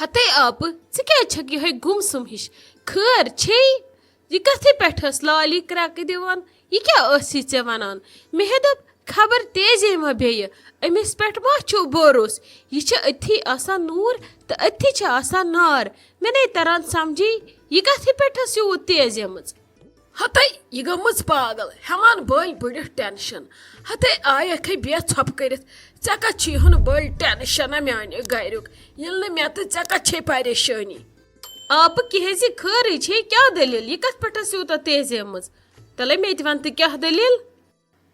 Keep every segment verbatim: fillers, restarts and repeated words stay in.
ہتے آپہٕ، ژٕ کیٛازِ چھکھ یِہے گُم سُم ہِش؟ خٲر چھے؟ یہِ کتھٕے پٮ۪ٹھ ٲس لالی کرٛٮ۪کہٕ دِوان۔ یہِ کیٛاہ ٲسی ژےٚ ونان؟ مےٚ ہے دوٚپ، خبر تیزے ما بیٚیہِ؟ أمِس پٮ۪ٹھ ما چھُو بھروسہٕ؟ یہِ چھِ أتھی آسان نوٗر تہٕ أتھی چھِ آسان نار۔ مےٚ نے تران سمجھی، یہِ کتھٕے پٮ۪ٹھ ٲس یوٗت تیز یٲمٕژ۔ ہتے یہِ گٔمٕژ پاگل، ہٮ۪وان بٔلۍ بٔڑِتھ ٹینشن۔ ہتے آیکھے بیٚیہِ ژھۄپہٕ کٔرِتھ، ژےٚ کتھ چھُے ہُن بٔلۍ ٹینشن میانہِ گریُک، ییٚلہِ نہٕ مےٚ تہٕ ژےٚ کتھ چھے پریشٲنی؟ آپہٕ کیازِ خٲرٕے چھے، کیٛاہ دٔلیٖل؟ یہِ کتھ پٮ۪ٹھ ٲس یوٗتاہ تیزیمٕژ؟ تیٚلے مےٚ تہِ ون تہٕ کیٛاہ دٔلیٖل؟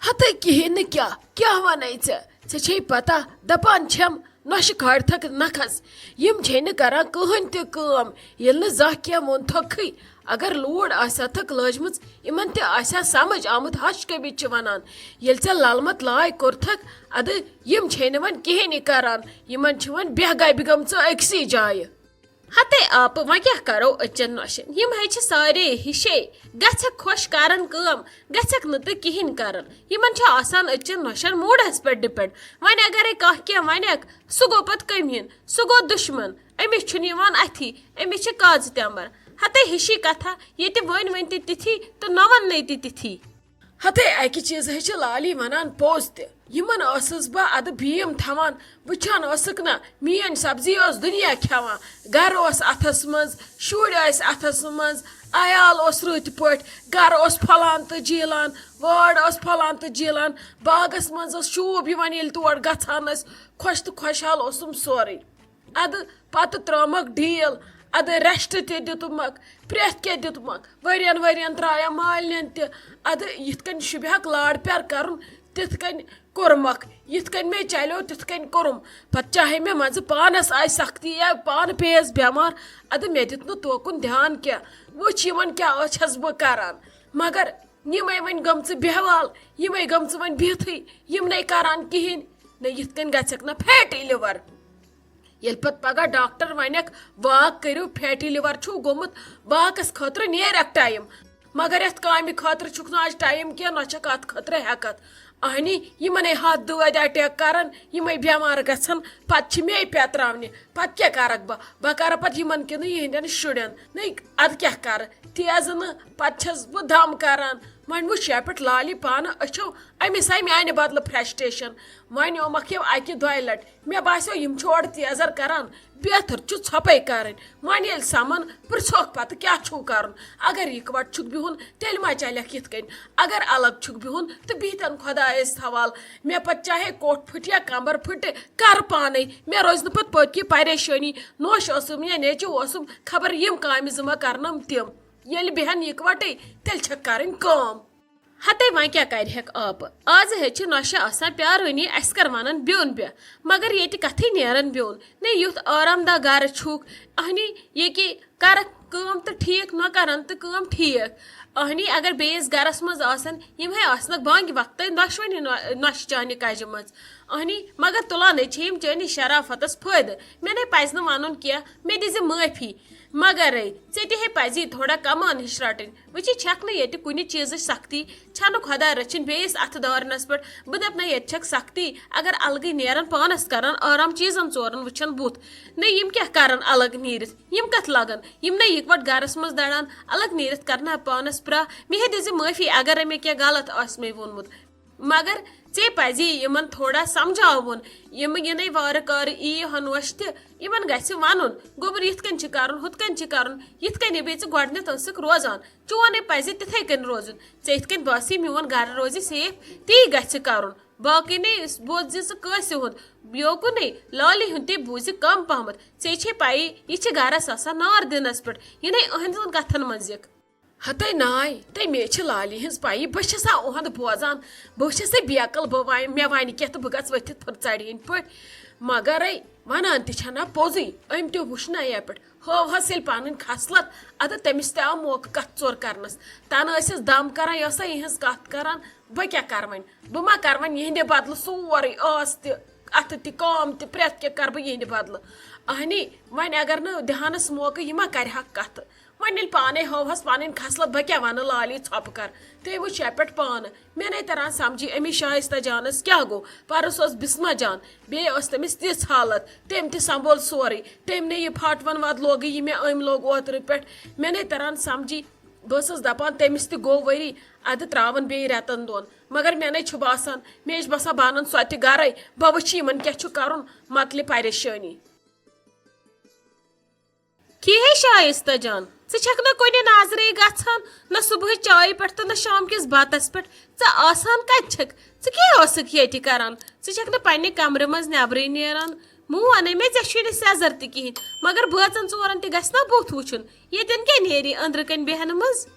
ہتے کِہیٖنۍ نہٕ کیٛاہ، کیٛاہ ونے ژےٚ؟ ژےٚ چھے پتہ، دپان چھٮ۪م، نۄشہِ کھالتھکھ نکھس۔ یِم چھے نہٕ کران کٕہٕنۍ تہِ کٲم، ییٚلہِ نہٕ زانٛہہ کینٛہہ ووٚنتھکھٕے۔ اگر لوٗر آسٮ۪تھکھ لٲجمٕژ، یِمن تہِ آسہِ ہا سمجھ آمُت، ہش کٔمِچ چھِ ونان۔ ییٚلہِ ژےٚ للمت لاے کوٚرتھکھ، ادٕ یِم چھے نہٕ وۄنۍ کِہیٖنۍ یہِ کران، یِمن چھِ وۄنۍ بے گبہِ گٔمژٕ أکسٕے جایہِ۔ ہتے آپہٕ، وۄنۍ کیٛاہ کرو أچن نۄشن؟ یِم ہے چھِ سارے ہِشے۔ گژھکھ خۄش کرن کٲم، گژھکھ نہٕ تہٕ کِہیٖنۍ کرن۔ یِمن چھُ آسان أچن نۄشن موڈس پٮ۪ٹھ ڈِپینڈ۔ وۄنۍ اگرے کانٛہہ کینٛہہ ونٮ۪کھ، سُہ گوٚو پتہٕ کٔمۍ ہُنٛد؟ سُہ گوٚو دُشمن۔ أمِس چھُنہٕ یِوان اَتھی، أمِس چھِ کاژٕ تٮ۪مبر۔ ہتے ہِشی کتھا، ییٚتہِ ؤنۍ ؤنۍ تہِ تِتھی تہٕ نہ وننَے تہِ تِتھی۔ ہتے اکہِ چیٖزٕ ہے چھِ لالی ونان پوٚز تہِ۔ یِمن ٲسٕس بہٕ ادٕ بھیم تھاوان، وٕچھان ٲسٕکھ نہ، میٲنۍ سبزی ٲس دُنیا کھٮ۪وان۔ گرٕ اوس اتھس منٛز، شُرۍ ٲسۍ اتھس منٛز، عیال اوس رٕتۍ پٲٹھۍ، گرٕ اوس پھۄلان تہٕ جیٖلان، وٲر ٲس پھۄلان تہٕ جیٖلان، باغس منٛز ٲس شوٗب یِوان ییٚلہِ تور گژھان ٲسۍ، خۄش تہٕ خۄشحال اوسُم سورُے۔ ادٕ پتہٕ ترٲومکھ ڈیٖل، ادٕ ریسٹ تہِ دیُتمکھ، پرٛٮ۪تھ کینٛہہ دیُتمکھ۔ ؤرین ؤرین ترٛایے مالِنٮ۪ن تہِ۔ ادٕ یِتھ کٔنۍ شوٗبہِ ہاکھ لاڈ پیار کرُن، تِتھ کٔنۍ کوٚرمکھ۔ یِتھ کٔنۍ مےٚ چلیو، تِتھ کٔنۍ کوٚرُم۔ پتہٕ چاہے مےٚ منٛزٕ پانس آسہِ سختی یا پانہٕ پیٚیس بٮ۪مار، ادٕ مےٚ دیُت نہٕ توکُن دھیان کینٛہہ۔ وٕچھ، یِمن کیٛاہ ٲس چھس بہٕ کران۔ مگر یِمے وۄنۍ گٔمژٕ بیٚہوال، یِمے گٔمژٕ وۄنۍ بِہتھٕے، یِم نے کران کِہیٖنۍ۔ نہ، یِتھ کٔنۍ گژھکھ نہ فیٹی لِور۔ ییٚلہِ پتہٕ پگاہ ڈاکٹر ونٮ۪کھ، واک کٔرِو، فیٹی لِور چھُو گوٚمُت، واکس خٲطرٕ نیرکھ ٹایم۔ مگر یتھ کامہِ خٲطرٕ چھُکھ نہٕ آز ٹایم کینٛہہ، نہ چھکھ اتھ خٲطرٕ ہٮ۪کتھ۔ اہنی، یِمنے ہتھ دٲدۍ اٹیک کران، یِمے بٮ۪مار گژھان، پتہٕ چھِ مے پیتراونہِ۔ پتہٕ کیٛاہ کرکھ بہٕ؟ بہٕ کرٕ پتہٕ یِمن کِنہٕ یِہنٛدٮ۪ن شُرٮ۪ن؟ نٔے، ادٕ کیٛاہ کرٕ؟ تیزٕ نہٕ، پتہٕ چھس بہٕ دم کران۔ وۄنۍ وٕچھ یا پٮ۪ٹھ لالی پانہٕ أچھو، أمِس آیہِ میانہِ بدلہٕ فرسٹریشن۔ وۄنۍ اومکھ یِم اکہِ دۄیہِ لٹہِ۔ مےٚ باسیو، یِم چھِ اورٕ تیزر کران، بہتر چھُ ژھۄپے کرٕنۍ۔ وۄنۍ ییٚلہِ سمن، پرژھوکھ پتہٕ کیٛاہ چھُو کرُن۔ اگر یِکوٹہٕ چھُکھ بِہُن، تیٚلہِ ما چلٮ۪کھ یِتھ کٔنۍ؟ اگر الگ چھُکھ بِہُن تہٕ بِہتن خۄدایس حوالہٕ۔ مےٚ پتہٕ چاہے کوٹھ پھٕٹہِ یا کمبر پھٕٹہِ، کر پانے۔ مےٚ روزِ نہٕ پتہٕ پٔتۍ کِنۍ پریشٲنی۔ نوش اوسُم یا نیٚچو اوسُم، خبر یِم کامہِ زٕ ما کرنم تِم۔ ییٚلہِ بیٚہن یِکوٹے، تیٚلہِ چھکھ کرٕنۍ کٲم۔ ہتے وۄنۍ کیٛاہ کرِہٮ۪کھ آپہٕ؟ آز ہے چھِ نۄشہِ آسان پیارٲنی، اَسہِ کر ونان بیوٚن بیٚہہ، مگر ییٚتہِ کتھٕے نیران بیوٚن۔ نے یُتھ آرام دہ گرٕ چھُکھ، اہنی ییٚکے کرکھ کٲم تہٕ ٹھیٖک، نہ کرن تہٕ کٲم ٹھیٖک۔ اہنی اگر بیٚیِس گرس منٛز آسن، یِم ہے آسنکھ بانگہِ وقتہٕ دۄشوٕنی نۄ-، نۄشہِ چانہِ کجہِ منٛز۔ اہنی مگر تُلان ہے چھِ یِم چٲنِس شرافتس فٲیدٕ۔ مےٚ نے پزِ نہٕ ونُن کینٛہہ، مےٚ دِزِ معٲفی۔ مگرے ژےٚ تہِ ہے پزی تھوڑا کمان ہِش رٹٕنۍ۔ وٕچھِ، چھکھ نہٕ ییٚتہِ کُنہِ چیٖزٕچ سختی، چھنہٕ خۄدا رٔچھِنۍ بیٚیِس اتھٕ دورنس پٮ۪ٹھ۔ بہٕ دپہٕ نہ، ییٚتہِ چھکھ سختی، اگر الگٕے نیرن پانس کرن آرام، چیٖزن ژورن وٕچھن بُتھ۔ نہ، یِم کیٛاہ کرن الگ نیٖرِتھ؟ یِم کتھ لگن؟ یِم نہ یِکوٹہٕ گرس منٛز دڑان، الگ نیٖرِتھ کرنہ پانس پرٛاہ۔ مےٚ ہے دِزِ معٲفی اگرے مےٚ کینٛہہ غلط آسہِ مےٚ ووٚنمُت۔ مگر ژےٚ پزی یِمن تھوڑا سمجھاوُن۔ یِم یِنَے وارٕ کارٕ یی ہنوش تہِ، یِمن گژھِ ونُن، گوٚبُر، یِتھ کٔنۍ چھِ کرُن، ہُتھ کٔنۍ چھِ کرُن، یِتھ کٔنۍ بیٚیہِ ژٕ گۄڈٕنٮ۪تھ ٲسٕکھ روزان۔ چون ہے پزِ تِتھے کٔنۍ روزُن۔ ژےٚ یِتھ کٔنۍ باسہِ میون گرٕ روزِ safe، تی گژھِ کرُن۔ باقٕے نے بوزِ ژٕ کٲنٛسہِ ہُنٛد، یوکُن نے لالی ہُنٛد تہِ بوزِ کم پہمتھ۔ ژےٚ چھے پَیی، یہِ چھِ گرس آسان نار دِنس پٮ۪ٹھ، یہِ نے أہنٛدٮ۪ن کتھن منٛز یِکھ۔ ہتے ناے، تٔمے چھِ لالی ہٕنٛز پَیی، بہٕ چھَسا اُہُنٛد بوزان، بہٕ چھَسا بیقل، بہٕ وَنہِ، مےٚ وَنہِ کینٛہہ تہٕ بہٕ گژھٕ ؤتھِتھ پھٕرژَرِ ہِنٛدۍ پٲٹھۍ۔ مگرے وَنان تہِ چھَنا پوٚزُے، أمۍ تہِ وُچھ نہ یَپٲرۍ، ہٲوہَس ییٚلہِ پَنٕنۍ خصلت، اَدٕ تٔمِس تہِ آو موقعہٕ کَتھ ژور کَرنَس۔ تَنہٕ ٲسِس دَم کَران، یہِ ٲسا یِہٕنٛز کَتھ کَران، بہٕ کیٛاہ کَرٕ وۄنۍ؟ بہٕ ما کَرٕ وۄنۍ یِہِنٛدِ بدلہٕ سورُے، ٲس تہِ، اَتھٕ تہِ، کٲم تہِ، پرٛٮ۪تھ کینٛہہ کَرٕ بہٕ یِہِنٛدِ بدلہٕ؟ اَہنی، وۄنۍ اگر نہٕ دِہانَس موقعہٕ، یہِ ما کَرِ ہا کَتھٕ؟ وۄنۍ ییٚلہِ پانے ہٲوہس پنٕنۍ خصلت، بہٕ کیٛاہ ونہٕ لالی ژھۄپہٕ کر؟ تٔمۍ وٕچھ یہِ پٮ۪ٹھ پانہٕ۔ مےٚ نے تران سمجھی أمِس شایستہ جانس کیٛاہ گوٚو۔ پرُس ٲس بسمہ جان، بیٚیہِ ٲس تٔمِس تِژھ حالت، تٔمۍ تہِ سنبھول سورُے۔ تٔمۍ نے یہِ پھٹ ون وتھ لوگٕے یہِ مےٚ أمۍ لوگ اوترٕ پٮ۪ٹھ۔ مےٚ نے تران سمجھی، بہٕ ٲسٕس دپان تٔمِس تہِ گوٚو ؤری، ادٕ ترٛاوَن بیٚیہِ رٮ۪تن دۄن۔ مگر مےٚ نے چھُ باسان، مےٚ چھُ باسان بہٕ انن سۄ تہِ گرے، بہٕ وٕچھِ یِمن کیٛاہ چھُ کرُن، مۄکلہِ پریشٲنی۔ کی ہے شایستہ جان، ژٕ چھکھ نہٕ کُنہِ نظرے گژھان، نہ صبحٕچ چایہِ پٮ۪ٹھ تہٕ نہ شام کِس بتس پٮ۪ٹھ۔ ژٕ آسان کتہِ چھکھ؟ ژٕ کیٛاہ ٲسٕکھ ییٚتہِ کران؟ ژٕ چھکھ نہٕ پننہِ کمرٕ منٛز نٮ۪برٕے نیران۔ موں ونے مےٚ، ژےٚ چھُے نہٕ سیزر تہِ کِہینۍ، مگر بٲژن ژورن تہِ گژھِ نا بُتھ وُچھُن، ییٚتٮ۪ن کیٛاہ نیری أنٛدرٕ کنۍ بیہنہٕ منٛز؟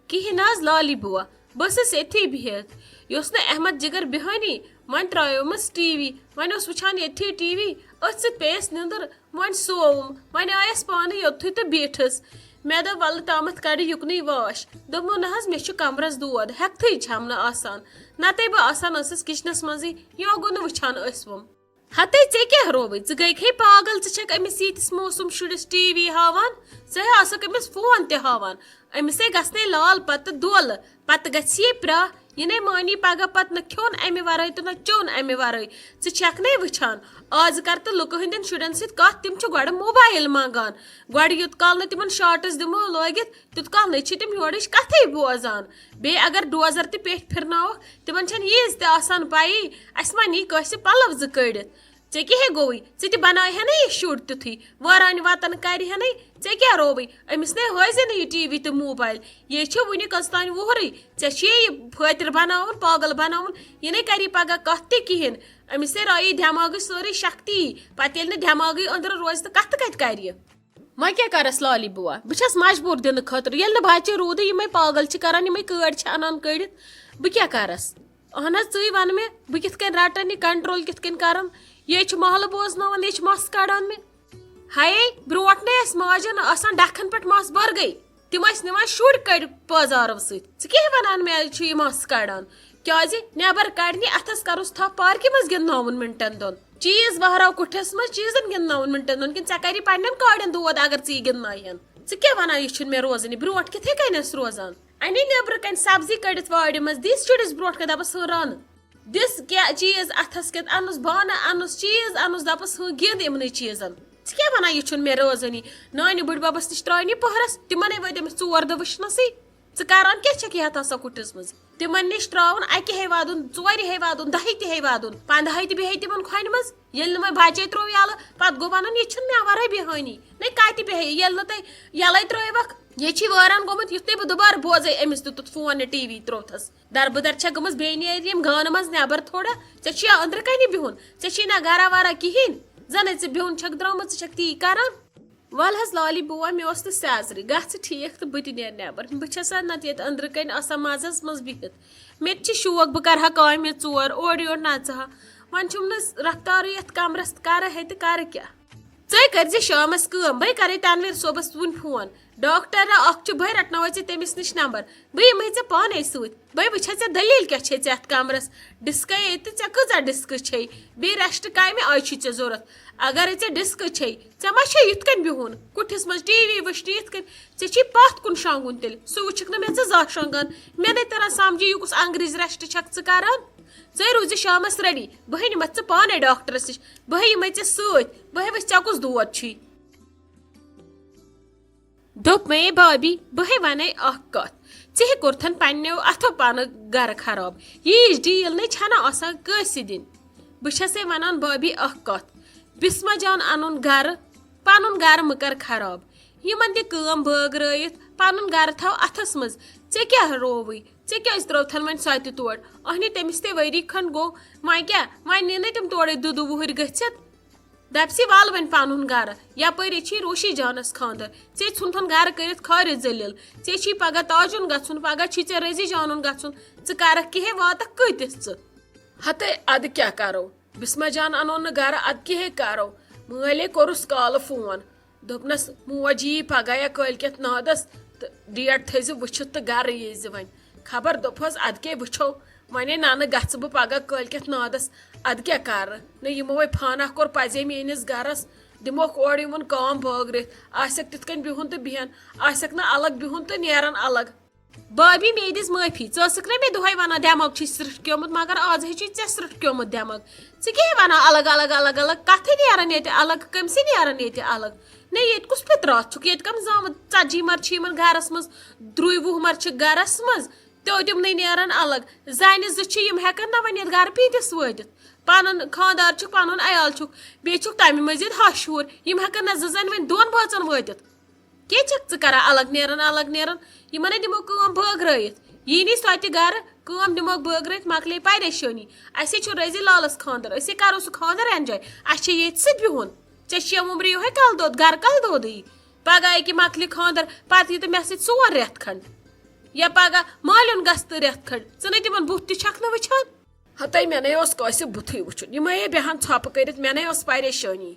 کِہینۍ نہ حظ لالی بوا، بہٕ ٲسٕس ییٚتھی بِہِتھ۔ یہِ اوس نہٕ احمد جگر بیہٲنی، وۄنۍ ترٛایومَس ٹی وی، وۄنۍ اوس وٕچھان ییٚتھی ٹی وی، أتھۍ سۭتۍ پیٚیَس نیٚنٛدٕر، وۄنۍ سووُم، وۄنۍ آیَس پانہٕ یوٚتھُے تہٕ بیٖٹھٕس۔ مےٚ دوٚپ، وَلہٕ تامَتھ کَڑٕ یُکنُے واش۔ دوٚپمو، نہ حظ، مےٚ چھُ کَمرَس دود، ہٮ۪کتھٕے چھَم نہٕ آسان، نَتَے بہٕ آسان ٲسٕس کِچنَس منٛزٕے، یوگُن وٕچھان ٲسۍ وُم۔ ہتے ژےٚ کیٛاہ رووُے؟ ژٕ گٔیکھے پاگل، ژٕ چھکھ أمِس ییٖتِس موسم شُرِس ٹی وی ہاوان، ژٕ ہے آسکھ أمِس فون تہِ ہاوان۔ أمِس ہے گژھنے لال پتہٕ دولہٕ، پتہٕ گژھِ یے پرٛاہ۔ یہِ نے مانی پگاہ پتہٕ نہ کھیوٚن امہِ ورٲے تہٕ نہ چیوٚن امہِ ورٲے۔ ژٕ چھکھ نے وٕچھان، آز کر تہٕ لُکہٕ ہٕنٛدٮ۪ن شُرٮ۪ن سۭتۍ کتھ، تِم چھِ گۄڈٕ موبایل منٛگان۔ گۄڈٕ یوٗت کال نہٕ تِمن شارٹس دِمو لٲگِتھ، تیوٗت کال نَے چھِ تِم یورٕچ کَتھٕے بوزان۔ بیٚیہِ اگر ڈوزر تہِ پیٚٹھۍ پھِرناوَکھ، تِمن چھَنہٕ ییٖژ تہِ آسان پَیی، اَسہِ ما نی کٲنٛسہِ پَلو زٕ کٔڑِتھ۔ ژےٚ کیٛاہ ہے گوٚوُے؟ ژٕ تہِ بَناوہے نہ یہِ شُر تیُتھُے، وٲرانہِ وَتَن کَرِہے نَے۔ ژےٚ کیٛاہ رووُے؟ أمِس نے ہٲوزِ نہٕ یہِ ٹی وی تہٕ موبایل۔ یے چھِ وُنہِ کٔژ تانۍ وُہرٕے۔ ژےٚ چھُے یہِ پھٲتِر بَناوُن، پاگل بَناوُن۔ یہِ نے کَری پَگاہ کَتھ تہِ کِہیٖنۍ۔ أمِس نے رایی دٮ۪ماغٕچ سٲرٕے شکتی۔ پَتہٕ ییٚلہِ نہٕ دٮ۪ماغٕے أنٛدرٕ روزِ تہٕ کَتھٕ کَتہِ کَرِ یہِ؟ وۄنۍ کیٛاہ کَرَس لالی بُوا؟ بہٕ چھَس مجبوٗر دِنہٕ خٲطرٕ۔ ییٚلہِ نہٕ بَچہِ روٗدٕے، یِمَے پاگل چھِ کَران، یِمَے کٲڑۍ چھِ اَنان کٔڑِتھ۔ بہٕ کیٛاہ کَرَس؟ اَہَن حظ، ژٕے وَن مےٚ، بہٕ کِتھ کٔنۍ رَٹَن یہِ، control کِتھ کٔنۍ کَرَن؟ یے چھِ محلہٕ بوزناوان، یے چھِ مَس کَڑان مےٚ۔ ہَے، برونٛٹھ نَے ٲسۍ ماجَن آسان ڈَکھَن پٮ۪ٹھ مَس بٔرگٕے۔ تِم ٲسۍ نِوان شُرۍ کٔڑۍ پٲزارو سۭتۍ۔ ژٕ کیٛاہ وَنان مےٚ چھُ یہِ مَس کَڑان؟ کیٛازِ نٮ۪بر کڑنہِ اَتھس کرُس تھپھ پارکہِ منٛز گِنٛدناوُن مِنٹن دۄن؟ چیٖز وہراو کُٹھِس منٛز چیٖزن گِنٛدناوُن مِنٹن دۄن، کِنہٕ ژےٚ کری پننٮ۪ن کورٮ۪ن دود اگر ژٕ یہِ گِنٛدناوہن؟ ژٕ کیٛاہ ونان، یہِ چھُنہٕ مےٚ روزان، یہِ برونٛٹھ کِتھے کٔنۍ ٲس روزان؟ انے نیٚبرٕ کنہِ سبزی کٔڑِتھ وارِ منٛز، دِس شُرِس برونٛٹھ کنہِ، دپس، ہُہ رن۔ دِس کینٛہہ چیٖز اَتھس کٮ۪تھ، اَنُس بانہٕ، اَنُس چیٖز، اَنُس دپس، ہُہ گِنٛد یِمنٕے چیٖزن۔ ژٕ کیٛاہ ونان، یہِ چھُنہٕ مےٚ روزٲنی؟ نانہِ بٔڈۍ ببس نِش ترٛاونہِ پٔہرس، تِمنے وٲتۍ أمِس ژور دۄہ وٕچھنسٕے۔ ژٕ کران کیٛاہ چھکھ یتھ آسان کُٹھِس منٛز؟ تِمن نِش ترٛاوُن اکہِ ہے ودُن، ژورِ ہے ودُن، دہہِ تہِ ہے ودُن، پندہے تہِ بیہے تِمن کھۄنہِ منٛز۔ ییٚلہِ نہٕ وۄنۍ بچے ترٛوو یلہٕ، پتہٕ گوٚو ونُن، یہِ چھُنہٕ مےٚ ورٲے بیہٲنی۔ نے کتہِ بیہہِ؟ ییٚلہِ نہٕ تۄہہِ یلے ترٛٲوکھ، یے چھی وٲران گوٚمُت، یُتھ نے بہٕ دُبارٕ بوزے أمِس دیُتُتھ فون یا ٹی وی ترووتھس۔ دربٕدر چھےٚ گٔمٕژ، بیٚیہِ نیرِ ییٚمۍ گانہٕ منٛز نٮ۪بر تھوڑا۔ ژےٚ چھُیا أنٛدرٕ کنہِ بِہُن؟ ژےٚ چھی نہ گرا ورا کِہینۍ؟ زنے ژٕ بِہُن چھکھ درٛامٕژ، ژٕ چھکھ تی کران۔ ول حظ لالی بوا، مےٚ اوس نہٕ سیزرٕے، گژھ ٹھیٖک تہٕ بہٕ تہِ نیرٕ نٮ۪بر۔ بہٕ چھسا نتہٕ ییٚتہِ أنٛدرٕ کنہِ آسان مزس منٛز بِہِتھ؟ مےٚ تہِ چھِ شوق بہٕ کرٕ ہا کامہِ ژور، اورٕ یورٕ نژٕ ہا۔ وۄنۍ چھُم نہٕ رفتارٕے یتھ کمرس، کرٕ ہے تہٕ کرٕ کیٛاہ؟ ژٕے کٔرزِ شامس کٲم، بہٕ کرے تنویر صٲبس وُنۍ فون۔ ڈاکٹر اکھ چھُ، بہٕ رٹناوے ژےٚ تٔمِس نِش نمبر۔ بہٕ یِمے ژےٚ پانے سۭتۍ۔ بہٕ وٕچھے ژےٚ دٔلیٖل کیٛاہ چھے ژےٚ اَتھ کمرس؟ ڈسکے ییٚتہِ، ژےٚ کۭژاہ ڈسکہٕ چھے؟ بیٚیہِ rest کامہِ آیہِ چھُے ژےٚ ضوٚرتھ؟ اگرے ژےٚ ڈسکہٕ چھے، ژےٚ ما چھے یِتھ کٔنۍ بِہُن کُٹھِس منٛز ٹی وی وٕچھنہِ یِتھ کٔنۍ؟ ژےٚ چھُے پتھ کُن شۄنٛگُن تیٚلہِ۔ سُہ وٕچھکھ نہٕ مےٚ ژٕ زانٛہہ شۄنٛگان۔ مےٚ نے تران سمجھی، یہِ کُس انگریز rest چھکھ ژٕ کران؟ ژٕے روٗزِ شامس ready، بہٕ ہے نِمتھ ژٕ پانے ڈاکٹرس نِش، بہٕ ہے یِمے ژےٚ سۭتۍ، بہٕ ہے وٕچھِ ژےٚ کُس دود چھُے۔ دوٚپ مےٚ، بھابی، بہٕ ہے وَنے اَکھ کَتھ۔ ژےٚ ہے کوٚرتھَن پنٛنیو اَتھو پانہٕ گَرٕ خراب۔ ییٖژ ڈیٖل نے چھَنہٕ آسان کٲنٛسہِ دِنۍ۔ بہٕ چھَسے وَنان، بھابی، اَکھ کَتھ۔ بِسمہ جان اَنُن گَرٕ، پَنُن گَرٕ مہٕ کَر خراب۔ یِمَن دِ کٲم بٲگرٲیِتھ، پَنُن گَرٕ تھاو اَتھَس منٛز۔ ژےٚ کیٛاہ رووُے؟ ژےٚ کیٛازِ ترٛٲوتھَن وۄنۍ سۄ تہِ تور؟ اَہنہِ، تٔمِس تہِ ؤری کھنٛڈ گوٚو۔ وۄنۍ کیٛاہ؟ وۄنۍ نِنَے تِم تورَے دُ دُ وُہٕرۍ گٔژھِتھ۔ دَپہِ سی، وَل وۄنۍ پَنُن گَرٕ۔ یَپٲرۍ چھِی روشی جانَس خانٛدر۔ ژےٚ ژھُنتھَن گَرٕ کٔرِتھ خٲرِتھ ذٔلیٖل۔ ژےٚ چھِی پَگاہ تاجُن گژھُن، پَگاہ چھِی ژےٚ رٔزی جانُن گژھُن۔ ژٕ کَرَکھ کِہے، واتَکھ کۭتِس ژٕ؟ ہَتَے اَدٕ کیٛاہ کَرو؟ بِسمہ جان اَنو نہٕ گَرٕ، اَدٕ کِہے کَرو؟ مٲلۍ کوٚرُس کالہٕ فون۔ دوٚپنَس، موج یِیہِ پَگاہ یا کٲلۍ کٮ۪تھ نادَس تہٕ date تھٲیزِ وٕچھِتھ تہٕ گَرٕ ییٖزِ وۄنۍ۔ خبر دوٚپہَس، اَدٕ کیٛاہ وٕچھو۔ وۄنۍ ہے نَنہٕ گژھٕ بہٕ پگاہ کٲلۍ کٮ۪تھ نادس، ادٕ کیٛاہ کرٕ؟ نہ یِمو ہے فانہ کوٚر پزے میٲنِس گرس، دِموکھ اورٕ یِمن کٲم بٲگرِتھ۔ آسٮ۪کھ تِتھ کٔنۍ بِہُن تہٕ بیٚہن، آسٮ۪کھ نہٕ الگ بِہُن تہٕ نیرن الگ۔ بھابی، مے دِژ معٲفی۔ ژٕ ٲسٕکھ نہ مےٚ دۄہے ونان دٮ۪ماغ چھُے سرٛٹھ کیومُت، مگر آز ہے چھُے ژےٚ سرٛٹھ کیومُت دٮ۪ماغ۔ ژٕ کیٛاہ وَنان الگ الگ الگ الگ؟ کَتھٕے نیران ییٚتہِ الگ، کٔمۍ سٕے نیران ییٚتہِ الگ؟ نہ ییٚتہِ کُس فطرت چھُکھ؟ ییٚتہِ کَم زامُت ژتجی مَرٕ چھِ یِمن گَرَس منٛز، درُے وُہ مَرٕ چھِ گَرَس منٛز، تیو تِمنٕے نیران الگ۔ زَنہِ زٕ چھِ، یِم ہٮ۪کَن نہ وۄنۍ یَتھ گَرٕ پیٖنتِس وٲتِتھ۔ پَنُن خانٛدار چھُکھ، پَنُن عیال چھُکھ، بیٚیہِ چھُکھ تَمہِ مٔزیٖد ہَش ہیوٗر، یِم ہٮ۪کَن نہ زٕ زَنہِ وۄنۍ دۄن بٲژَن وٲتِتھ۔ کیٛاہ چھَکھ ژٕ کران الگ نیران، الگ نیران؟ یِمن ہے دِمو کٲم بٲگرٲیِتھ۔ یی نہٕ سۄ تہِ گرٕ، کٲم دِموکھ بٲگرٲیِتھ، مۄکلے پریشٲنی۔ اَسے چھُ رٔزی لالس خانٛدر، أسے کرو سُہ خانٛدر enjoy۔ اَسہِ چھِ ییٚتہِ سۭتۍ بِہُن۔ ژےٚ شےٚ وُمرِ یِہوٚے کلہٕ دود، گرٕ کلہٕ دودٕے۔ پگاہ اکہِ مۄکلہِ خانٛدر، پتہٕ یہِ تہٕ مےٚ سۭتۍ ژور رٮ۪تھ کھنٛڈ۔ یا پگاہ مالیُن گژھِ تہٕ رٮ۪تھ کھنٛڈ۔ ژٕ نَے تِمن بُتھ تہِ چھَکھ نہٕ وٕچھان۔ ہتے مےٚ نے اوس کٲنٛسہِ بُتھٕے وٕچھُن، یِم ہے بیٚہن ژھۄپہٕ کٔرِتھ، مےٚ نے ٲس پریشٲنی۔